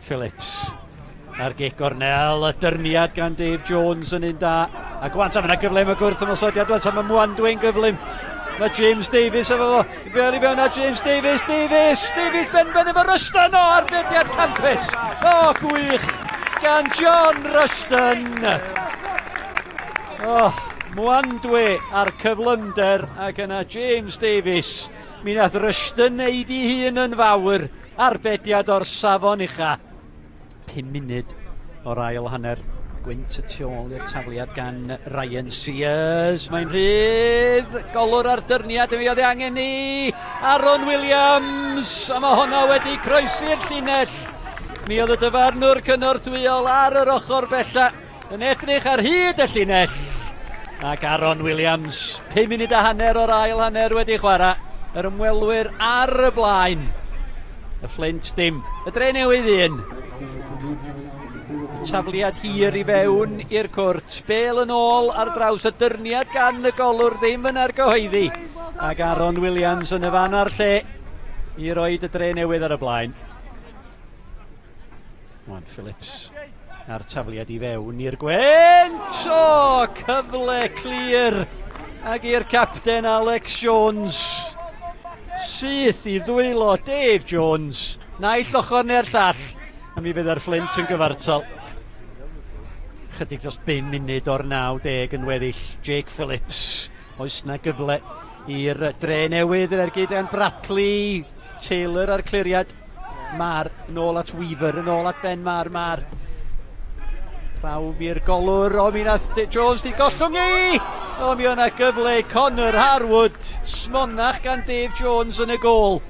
Phillips a'r gic gornel, y dyrniad gan Dave Jones yn un da. A gwanta, mae yna gyfle am y gwrth ymosodiad, gwanta mae Mwandwe'n gyflym. Mae James Davies efo fo, i fewn i fewn a James Davies, Davies, Davies ben ben efo Rushton, o, arbediad campus. O, gwych, gan John Rushton. O, Mwandwe a'r cyflymder ac yna James Davies. Mi nath Rushton neud i hun yn fawr. Arbediad o'r safon ucha. 5 munud o'r ail hanner. Gwynt y tu ôl i'r tafliad gan Ryan Sears. Mae'n rhydd. Golwr ar dyrniad y mi oedd ei angen ni. Aaron Williams. A mae honno wedi croesi'r llinell. Mi oedd y dyfarnwr cynorthwyol ar yr ochr bella yn edrych ar hyd y llinell. Ac Aaron Williams, 5 munud a hanner o'r ail hanner wedi chwarae. Yr ymwelwyr ar y blaen. Y Fflint dim. Y Dre Newydd un. Y tafliad hir i fewn i'r cwrt. Bel yn ôl ar draws y dyrniad gan y golwr ddim yn argyhoeddi. Ac Aaron Williams yn y fan a'r lle i roed y Dre Newydd ar y blaen. Wan Phillips a'r tafliad i fewn i'r gwynt. O, cyfle clir ag i'r capten Alex Jones. Syth i ddwylo Dave Jones. Naill ochr neu'r llall. A mi fydd ar Flint yn gyfartal. Chydig dros 5 munud o'r 90 yn weddill. Jake Phillips. Oes na gyfle i'r dre newydd yr ergyd gan Bradley. Taylor a'r cliriad. Mar yn ôl at Weaver, yn ôl at Ben Mar, Mar. Prawf i'r golwr, o mi nath Jones di gollwng i! O mi o'na gyfle Connor Harwood, smonach gan Dave Jones yn y gôl.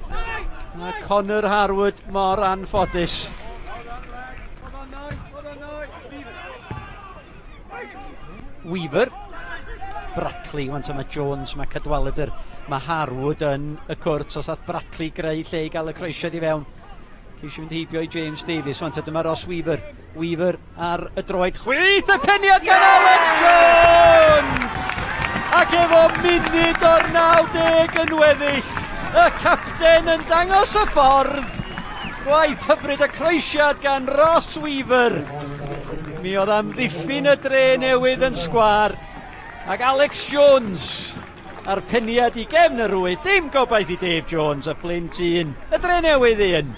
A Connor Harwood mor anffodus. Weaver. Bradley, wan ta mae Jones, mae Cadwaladr, mae Harwood yn y cwrt, os ath Bradley greu lle i gael y croesiad i fewn. Ceisio mynd heibio i James Davies, wan ta dyma Ross Weaver. Weaver ar y droed chwith, y peniad gan Alex Jones! Ac efo munud o'r 90 yn weddill, y capten yn dangos y ffordd. Gwaith hyfryd y croesiad gan Ross Weaver. Mi oedd amddiffyn y dre newydd yn sgwar. Ac Alex Jones a'r peniad i gefn y rwyd. Dim gobaith i Dave Jones a Flint 1. Y dre newydd 1.